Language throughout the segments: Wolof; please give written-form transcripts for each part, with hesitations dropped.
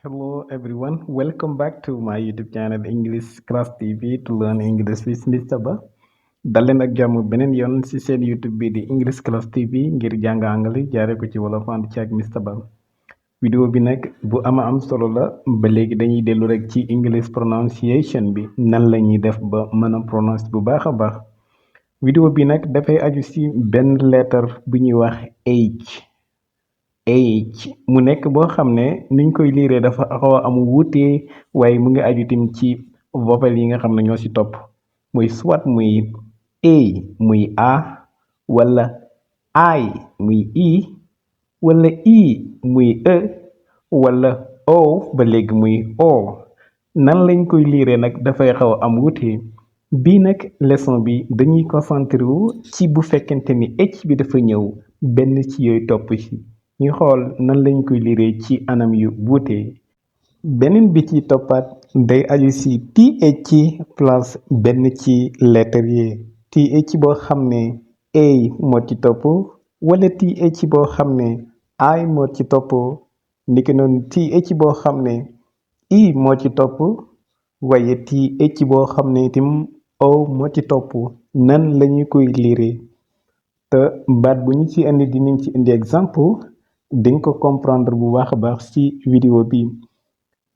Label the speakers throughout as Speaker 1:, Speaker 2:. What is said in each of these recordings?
Speaker 1: Hello everyone, welcome back to my YouTube channel English Class TV to learn English with Mr. Ba. dal leen ak jàmm beneen yoon ci seen YouTube bi di English Class TV ngir jàng anglais jaare ko ci wolof ànd ci ak Mr. Ba. vidéo bi nag bu am solo la ba léegi dañuy dellu rek ci English pronunciation bi nan la ñuy def ba mën a prononce bu baax a baax. vidéo bi nag dafay aju ci benn lettre bu ñuy wax H mu nekk boo xam ne niñ koy liiree dafa xaw a am wuute waaye mu ngi aju tim ci vocal yi nga xam ne ñoo ci topp muy soit muy a muy a wala I muy i wala i muy e wala o ba léegi muy o nan lañ koy liiree nag dafay xaw a am wuute bii nag leçon bi dañuy concentré wu ci bu fekkente ni h bi dafa ñëw benn ci yooyu topp ci ñu xool nan lañ koy liiree ci anam yu wuute beneen bi ci toppaat day aju ci th plus benn ci lettre yi th boo xam ne a moo ci topp wala th boo xam ne I moo ci topp ndiki noonu th boo xam ne i moo ci topp waaye th boo xam ne itam o moo ci topp nan lañu koy liiree te baat bu ñu ci indi dinañ ci indi exemple dinga ko comprendre bu baax a baax ci vidéo bi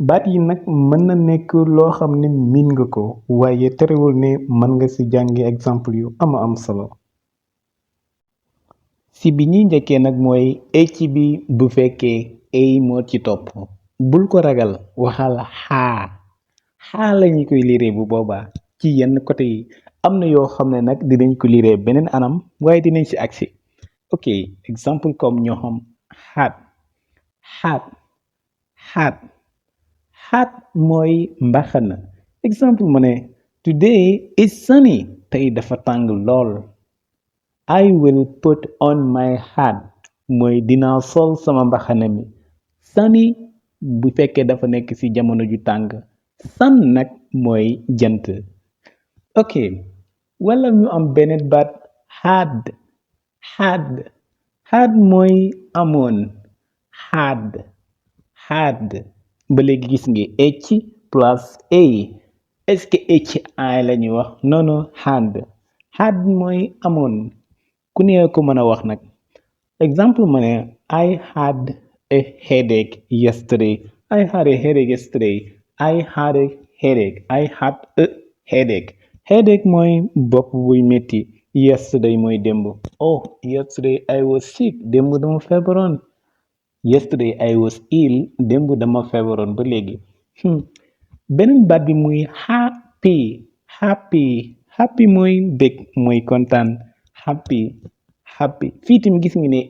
Speaker 1: baat yi nag mën na nekk loo xam ne miin nga ko waaye terewul ne mën nga ci jàngi exemple yu am solo ci bi ñuy njëkkee nag mooy h bi bu fekkee a moo ci topp bul ko ragal waxal xaa lañu koy liiree bu boobaa ci yenn côté yi am na yoo xam ne nag dinañ ko liiree beneen anam waaye dinañ ci agsi ok exemple comme ñoo xam hat mooy mbaxana exemple mu ne today is sunny tey dafa tàng lool I will put on my hat mooy dinaa sol sama mbaxana mi sunny bu fekkee dafa nekk ci jamono ju tàng sun nag mooy jant ok wala ñu am beneen baat had mooy amoon had ba léegi gis nga h plus a est-ce que h I la ñuy wax noonu had mooy amoon ku ne ko mën a wax nag exemple ma ne I had a headache yesterday I had a headache yesterday I had a headache mooy bopp buy metti yesterday mooy démb yesterday I was sick démb dama feebaroon yesterday I was ill démb dama feebaroon ba léegi beneen baat bi muy happy mooy bég mooy kontaan happy fii tamit gis nga ne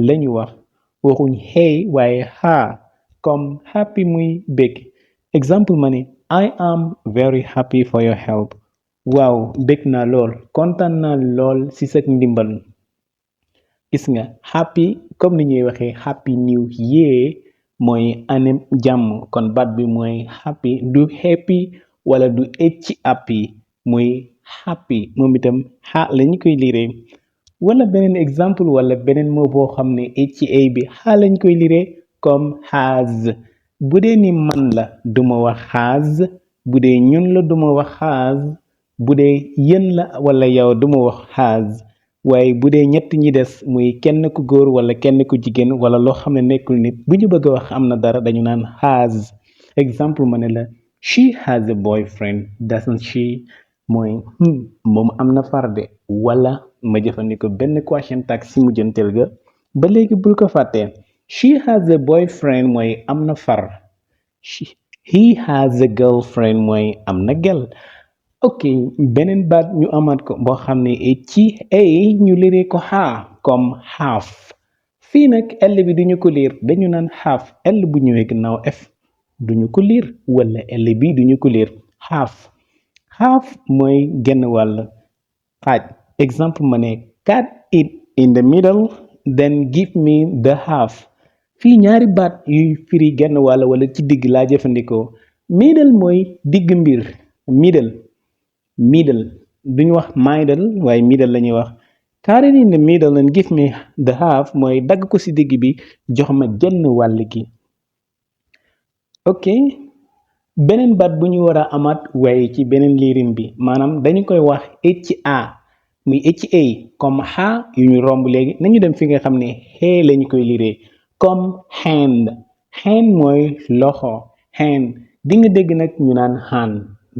Speaker 1: lañu wax waxuñ hey waaye comme happy muy bég exemple ma ne I am very happy for your help waaw bég naa lool kontaan naa lool ci sa ndimbal gis nga happy comme ni ñuy waxee happy new year mooy anem jàmm kon baat bi mooy happy du happy wala du happy muy happy moom itam lañu koy liiree wala beneen exemple wala beneen mot boo xam ne bi lañ koy liiree comme has bu dee ni man la duma wax has bu dee ñun la duma wax has bu dee yéen la wala yow duma wax has waaye bu dee ñett ñi des muy kenn ku góor wala kenn ku jigéen wala loo xam ne nekkul nit bu ñu bëgg a wax am na dara dañu naan has exemple ma ne la she has a boyfriend doesn't she mooy moom am na far de wala ma jëfandikoo benn question tag si mujjanteel ga ba léegi bul ko fàttee she has a boyfriend mooy am na far he has a girlfriend mooy am na gel ok beneen baat ñu amaat ko boo xam ne ci ñu liiree ko comme half fii nag L bi duñu ko liir dañu naan half L bu ñëwee gannaaw F duñu ko liir wala L bi duñu ko liir half mooy genn wàll xaaj exemple ma ne cut it in the middle then give me the half fii ñaari baat yuy firi genn wàll wala ci digg laa jëfandikoo middle mooy digg mbir middle duñu wax middle waaye middle la ñuy wax cut it in the middle and give me the half mooy dagg ko ci digg bi jox ma genn wàll gi ok beneen baat bu ñu war a amaat waaye ci beneen liirin bi maanaam dañu koy wax ha muy ha comme ha yu ñu romb léegi nañu dem fi nga xam ne xee lañu koy liiree comme hand mooy loxo hand di nga dégg nag ñu naan hand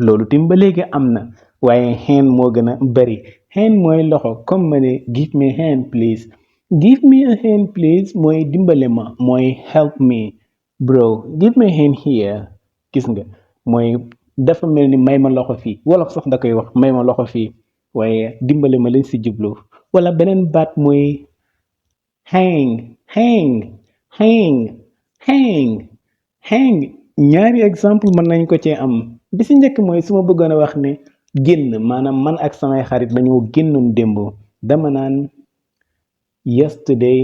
Speaker 1: loolu tim ba léegi am na waaye hand moo gën a bari hand mooy loxo comme ma ne give me hand please give me a hand please mooy dimbale ma mooy help me bro give me a hand here gis nga mooy dafa mel ni may ma loxo fii wolof sax da koy wax may ma loxo fii waaye dimbale ma lañ si jublu wala beneen baat mooy hang hang hang hang hang ñaari exemple mën nañ ko cee am bi si njëkk mooy su ma bëggoon a wax ne génn maanaam man ak samay xarit dañoo génnoon démb dama naan yesterday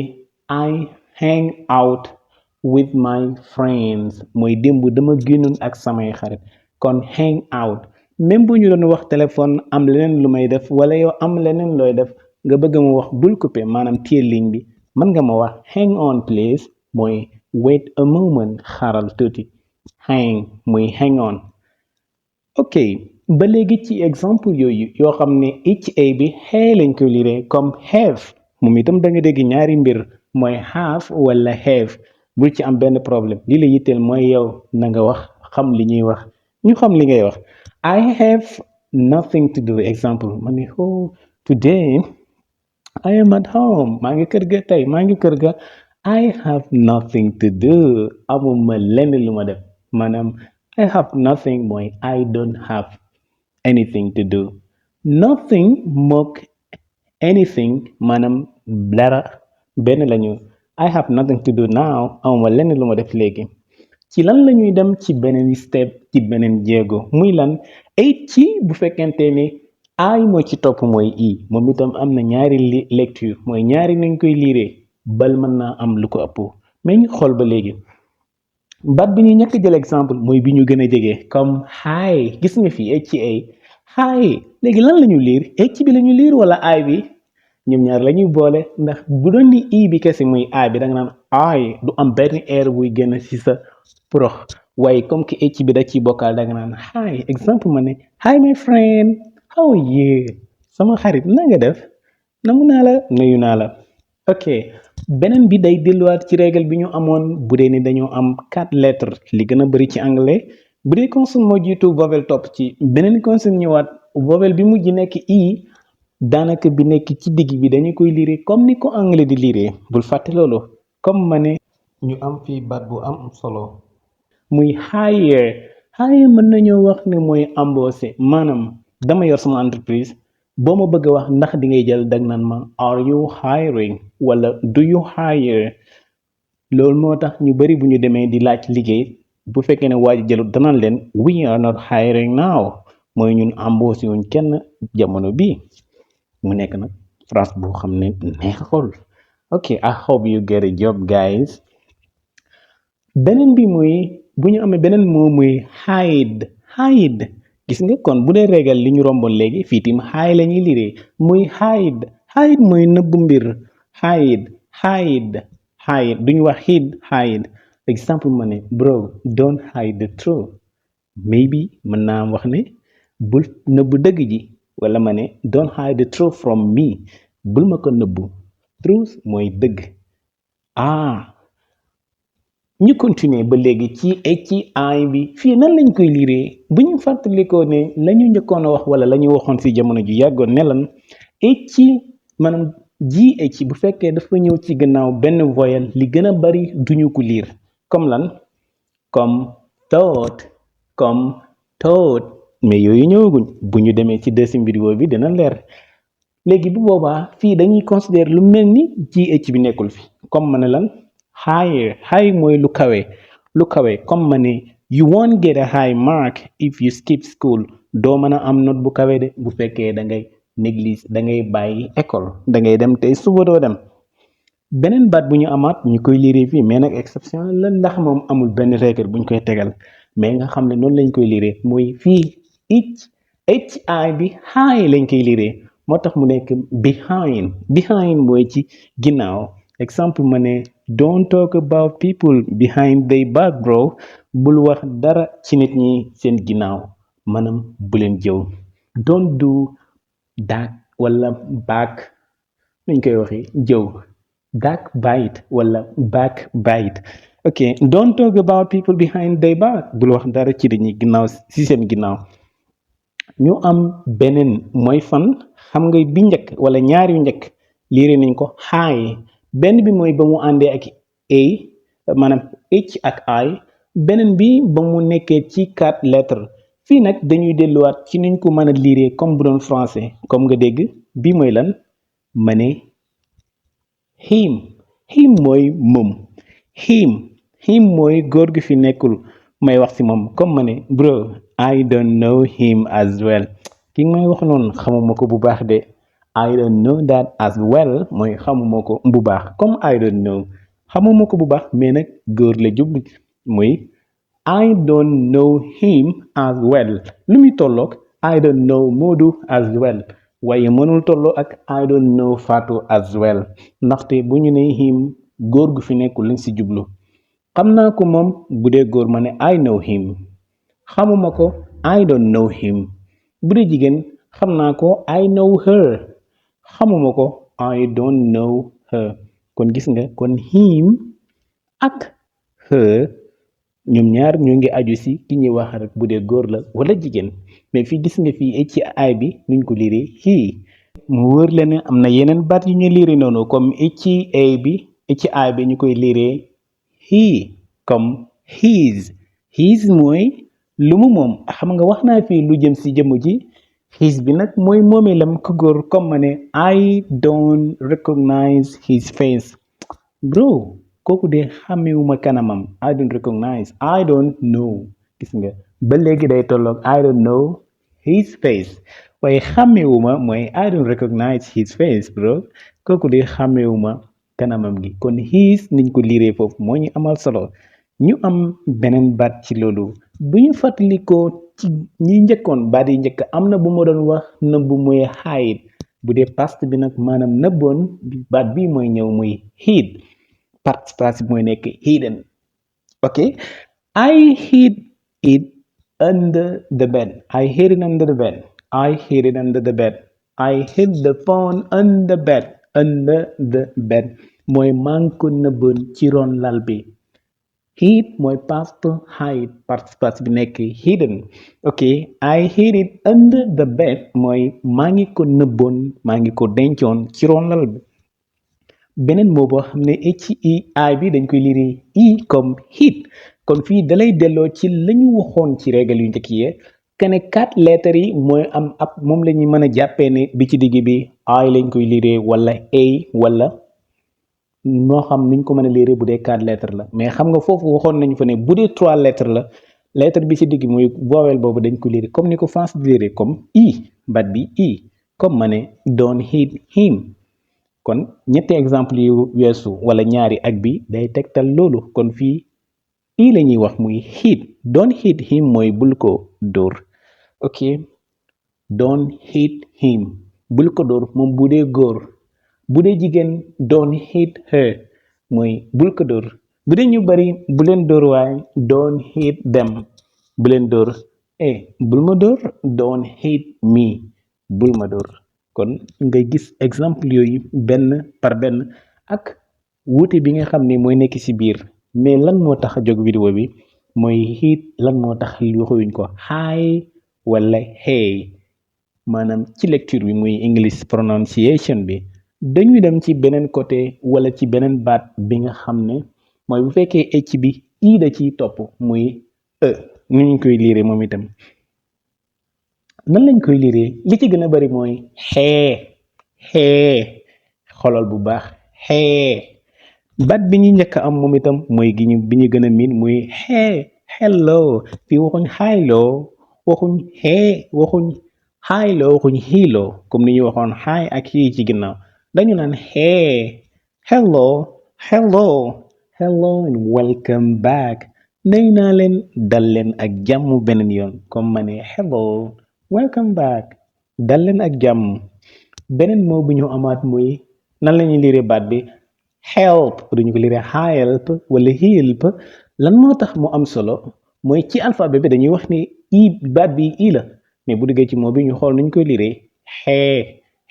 Speaker 1: I hang out with my friends mooy démb dama génnoon ak samay xarit kon hang out même bu ñu doon wax téléphone am leneen lu may def wala yow am leneen looy def nga bëgg ma wax bul coupé maanaam téye ligne bi mën nga ma wax hang on please mooy wait a moment xaaral tuuti hang muy hang on ok ba léegi ci exemple yooyu yoo xam ne ha bi xee lañ koy lire comme have moom itam da nga dégg ñaari mbir mooy have wala have bul ci am benn problème li la yitteel mooy yow na nga wax xam li ñuy wax ñu xam li ngay wax I have nothing to do exemple ma ne oh today I am at home maa ngi kër ga tey maa ngi kër ga I have nothing to do amuma lenn lu ma def maanaam I have nothing mooy I don't have anything to do nothing mook anything maanaam dara benn lañu I have nothing to do now amuma lenn lu ma def léegi ci lan la ñuy dem ci beneen step ci beneen jéego muy lan ay ci bu fekkente ni ay moo ci topp mooy i moom itam am na ñaari lecture mooy ñaari nañ koy liiree bal mën naa am lu ko ëpp mais ñu xool ba léegi baat bi ñu ñàkk jël exemple mooy bi ñu gën a jege comme hi gis nga fi hi léegi lan la ñu liir bi la ñu liir wala ay bi ñoom ñaar la ñuy boole ndax bu doon ni i bi kese muy ay bi da nga naan ay du am benn air buy génn ci sa prox waaye comme que bi da ciy bokkaal da nga naan hi exemple ma ne hi my friend how are you sama xarit na nga def namu naa la nuyu naa la ok beneen bi day delluwaat ci règle bi ñu amoon bu dee ni dañoo am 4 lettres li gën a bari ci anglais bu dee consonne moo jiitu vowel topp ci beneen consonne ñëwaat vowel bi mujj nekk i daanaka bi nekk ci digg bi dañu koy lire comme ni ko anglais di lire bul fàtte loolu comme ma ne ñu am fii baat bu am solo muy hire mën nañoo wax ne mooy embauché maanaam dama yor sama entreprise boo ma bëgg a wax ndax di ngay jël dag naan ma are you hiring wala do you hire loolu moo tax ñu bari bu ñu demee di laaj liggéey bu fekkee ne waa ji jëlut danaan leen we are not hiring now mooy ñun embauché wuñ kenn jamono bii mu nekk nag phrase boo xam ne neexul ok I hope you get a job guys beneen bi muy bu ñu amee beneen moo muy hide gis nga kon bu dee régal li ñu romboon léegi fii tim hide la ñuy liree muy hide mooy nëbb mbir hide duñu wax hide exemple ma ne bro don't hide the truth maybe mën naa wax ne bul nëbb dëgg ji wala ma ne don't hide the truth from me bul ma ko nëbbu truth mooy dëgg ñu continuer ba léegi ci ay bi fii nan lañ koy liiree bu ñu fàttalikoo ne la ñu njëkkoon a wax wala la ñu waxoon si jamono ju yàggoon ne lan maanaam bu fekkee dafa ñëw ci gannaaw benn voyelle li gën a bari duñu ko liir comme lan comme thought mais yooyu ñëwaguñ bu ñu demee ci deuxième vidéo bi dina leer léegi bu boobaa fii dañuy considérer lu mel ni bi nekkul fi comme ma ne lan high mooy lu kawe comme ma ne you won't get a high mark if you skip school doo mën a am note bu kawe de bu fekkee da ngay néglige da ngay bàyyi école da ngay dem tey suba doo dem beneen baat bu ñu amaat ñu koy lire fii mais nag exception la ndax moom amul benn règle bu ñu koy tegal mais nga xam ne noonu lañ koy lire muy fii hi bi high lañ koy lire moo tax mu nekk behind mooy ci ginnaaw exemple ma ne don't talk about people behind their back bro. Bul wax dara ci nit ñi seen ginnaaw maanaam bu leen jëw. Don't do that wala back nuñ koy waxee jëw. Backbite wala backbite. Ok, don't talk about people behind their back. Bul wax dara ci nit ñi ginnaaw ci seen ginnaaw. ñu am beneen mooy fan xam nga bi njëkk wala ñaar yu njëkk liire nañ ko hi benn bi mooy ba mu àndee ak maanaam h ak i beneen bi ba mu nekkee ci 4 lettres fii nag dañuy delluwaat ci niñ ko mën a liiree comme bu doon français comme nga dégg bi mooy lan ma ne him mooy moom him mooy góor gi fi nekkul may wax ci moom comme ma ne bro I don't know him as well ki may wax noonu xamuma ko bu baax de I don't know that as well mooy xamuma ko bu baax comme I don't know xamuma ko bu baax mais nag góor la jublu muy I don't know him as well lu muy tolloog I don't know Modou as well waaye mënul tolloo ak I don't know Fatou as well ndaxte bu ñu ne him góor gu fi nekkul lañ ci jublu xam naa ko moom bu dee góor ma ne I know him xamuma ko I don't know him bu dee jigéen xam naa ko I know her xamuma ko I don't know her kon gis nga kon him ak her ñoom ñaar ñoo ngi aju ci ki ñuy wax rek bu dee góor la wala jigéen mais fii gis nga fii ci ay bi nuñ ko liiree he mu wër la ne am na yeneen baat yu ñu liiree noonu comme ci ay bi ci ay bi ñu koy liiree he comme his mooy lu mu moom xam nga wax naa fii lu jëm ci jëmm ji his bi nag mooy moomeelam ku góor comme ma ne I don't recognize his face bro kooku de xàmmewuma kanamam I don't recognize I don't know gis nga ba léegi day tolloog I don't know his face waaye xàmmewuma mooy I don't recognize his face bro kooku de xàmmewuma kanamam gi kon his niñ ko liiree foofu moo ñu amal solo ñu am beneen baat ci loolu bu ñu fàttalikoo ci ñi njëkkoon baat yi njëkk am na bu ma doon wax nëbbu muy hide bu dee past bi nag maanaam nëbboon baat bi mooy ñëw muy hid participe mooy nekk hidden ok I hid it under the bed I hid it under the bed I hid it under the bed I hid the phone under the bed mooy maa ngi ko nëbboon ci ron lal bi hid mooy past hide participe bi nekk hidden ok I hid it under the bed mooy maa ngi ko nëbboon maa ngi ko dencoon ci ron lal bi beneen moo boo xam ne HEI bi dañ koy lire comme hit kon fii dalay delloo ci lañu waxoon ci régal yu njëkk yi kene 4 lettres yi mooy am ab moom la ñuy mën a jàppee ne bi ci digg bi I lañ koy lire wala A wala noo xam niñ ko mën a lire bu dee 4 lettres la mais xam nga foofu waxoon nañu fa ne bu dee 3 lettres la lettre bi ci digg muy vowel boobu dañ ko lire comme ni ko France di lire comme bat bi comme ma ne don't hit him kon ñetti exemple yu weesu wala ñaari ak bi day tegtal loolu kon fii la ñuy wax muy hit don't hit him mooy bul ko dóor ok don't hit him bul ko dóor moom bu dee góor bu dee jigéen don't hit her mooy bul ko dóor bu dee ñu bari bu leen dóor waaye don't hit them bu leen dóor bul ma dóor don't hit me bul ma dóor kon nga gis exemple yooyu benn par benn ak wuute bi nga xam ne mooy nekk ci biir mais lan moo tax a jóg vidéo bi mooy hit lan moo tax waxuñ ko hi wala hey maanaam ci lecture bi muy English pronunciation bi dañuy dem ci beneen côté wala ci beneen baat bi nga xam ne mooy bu fekkee h bi da ciy topp muy nu ñu koy liire moom itam nan lañ koy liiree li ci gën a bari mooy xee xolal bu baax xee baat bi ñu njëkk am moom itam mooy bi ñu gën a miin muy hello fii waxuñ hello waxuñ waxuñ hello waxuñ hello comme ni ñu waxoon hi ak hi ci ginnaaw dañu naan hello and welcome back nuyu naa leen dal leen ak jàmm beneen yoon comme ma ne hello welcome back dal leen ak jàmm beneen moo bu ñu amaat muy nan lañuy liire baat bi help duñu ko lire help wala help. lan moo tax mu am solo mooy ci alphabet bi dañuy wax ni i baat bi i la mais bu duggee ci moo bi ñu xool nuñ koy lire hey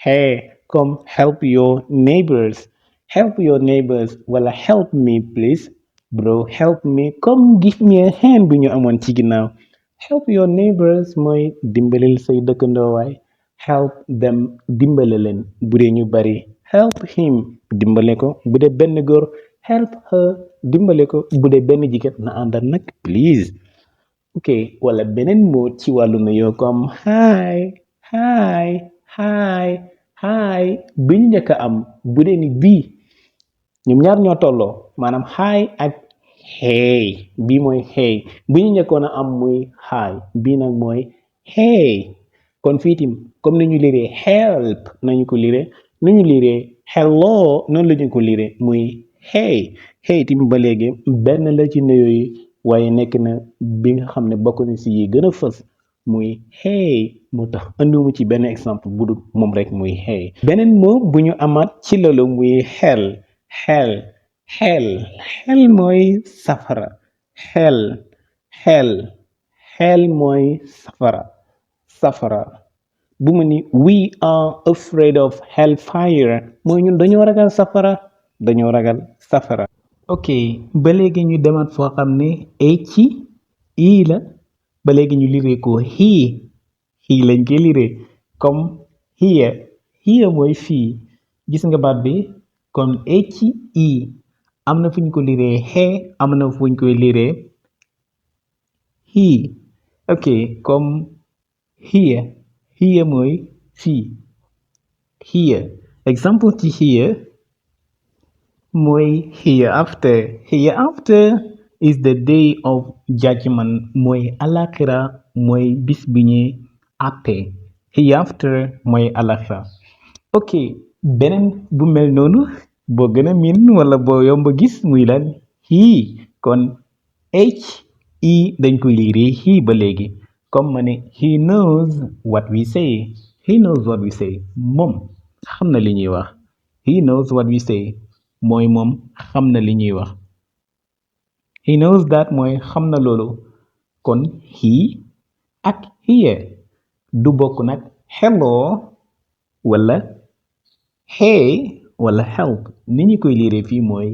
Speaker 1: hey comme help your neighbors wala help me please bro help me comme give me a hand bi ñu amoon ci ginnaaw. help your neighbors mooy dimbalil say dëkkandoo waay help them dimbale leen bu dee ñu bari help him dimbale ko bu dee benn góor help her dimbale ko bu dee benn jigéen na àndal nag please. ok wala beneen moo ci wàllu nuyoo comme hi hi hi hi bi ñu njëkk a am bu dee ni bii ñoom ñaar ñoo tolloo maanaam hi ak hey bii mooy hey bu ñu njëkkoon a am muy hi bii nag mooy hey kon fii tim comme ni ñu liree help nañu ko lire ni ñu liree hello noonu la ñu ko lire muy hey hey tim ba léegi benn la ci nuyoo yi waaye nekk na bi nga xam ne bokk na si yi gën a fës muy hey moo tax andiwuma ci benn exemple bu dul moom rek muy hey. beneen moo bu ñu amaat ci loolu muy xel xel mooy safara xel xel xel mooy safara bu mu ni we are afraid of hellfire mooy ñun dañoo ragal safara. ok ba léegi ñu demaat foo xam ne ci ii la ba léegi ñu liree ko hii lañ koy liree comme here mooy fii gis nga baat bi kon hi am na fu ñu ko liree am na fu ñu koy liree hii. ok comme here mooy fii here exemple ci here mooy hereafter is the day of judgment mooy alaxira mooy bis bi ñuy àtte hereafter mooy alaxira. ok beneen bu mel noonu boo gën a miin wala boo yomb gis muy lan kon dañ koy liiree he ba léegi comme ma ne he knows what we say moom xam na li ñuy wax he knows what we say mooy moom xam na li ñuy wax he knows that mooy xam na loolu kon he ak here du bokk nag hello wala hey wala help ni ñu koy liiree fii mooy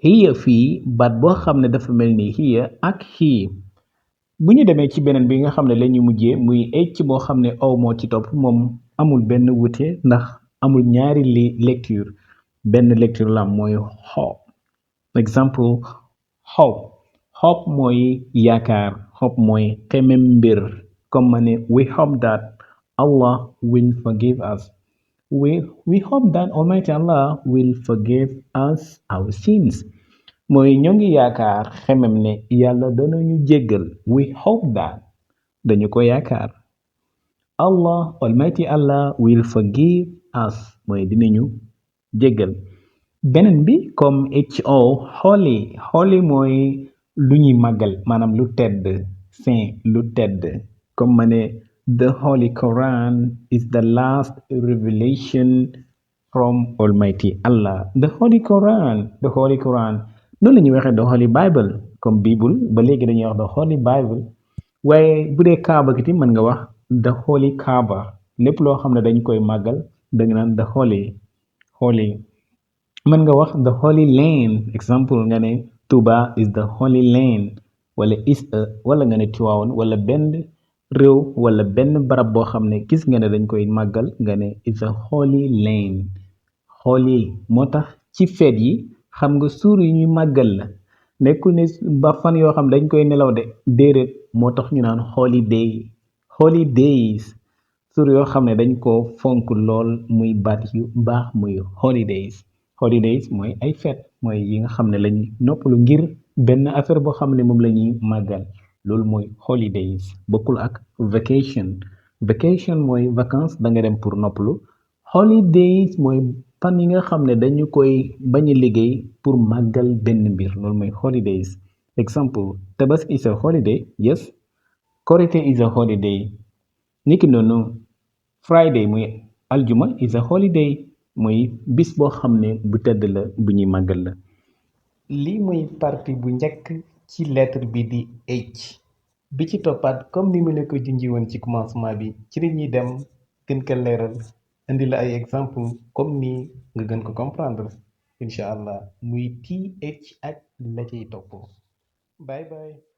Speaker 1: here fii baat boo xam ne dafa mel ni here ak he bu ñu demee ci beneen bi nga xam ne la ñu mujjee muy boo xam ne aw moo ci topp moom amul benn wute ndax amul ñaari lecture benn lecture la mooy hope exemple hope mooy yaakaar hope mooy xemem mbir comme ma ne we hope that Allah will forgive us we hope that Almighty Allah will forgive us our sins mooy ñoo ngi yaakaar xemem ne yàlla danañu jéggal we hope that dañu ko yaakaar Allah Almighty Allah will forgive us mooy dinañu jéggal beneen bi comme holy mooy lu ñuy màggal maanaam lu tedd saint lu tedd comme ma ne the Holy Quran is the last revelation from Almighty Allah the Holy Quran noonu la ñuy waxee the Holy Bible comme Bible ba léegi dañuy wax the Holy Bible waaye bu dee Kaaba gi mën nga wax the Holy Kaaba lépp loo xam ne dañ koy màggal da nga naan the holy mën nga wax the Holy Land exemple nga ne Touba is the Holy Land wala nga ne Tivaouane wala benn réew wala benn barab boo xam ne gis nga ne dañ koy màggal nga ne is a Holy Land holy moo tax ci feet yi xam nga suur yi ñuy màggal la nekkul ne ba fan yoo xam dañ koy nelaw de déedéet moo tax ñu naan holy days suur yoo xam ne dañ ko fonk lool muy baat yu baax muy holidays mooy ay fête mooy yi nga xam ne lañuy noppalu ngir benn affaire boo xam ne moom la ñuy màggal loolu mooy holidays bokkul ak vacation mooy vacances da nga dem pour noppalu holidays mooy fan yi nga xam ne dañu koy bañ a liggéey pour màggal benn mbir loolu mooy holidays exemple tabaski is a holiday yes korite is a holiday niki noonu friday muy aljuma is a holiday muy bis boo xam ne bu tedd la bu ñuy màggal la. lii mooy partie bu njëkk ci lettre bi di H. bi ci toppaat comme ni mu la ko junji woon ci commencement bi ci la ñuy dem gën ko leeral indi la ay exemple comme ni nga gën ko comprendre incha allah muy TH ak la ciy topp. bye bye.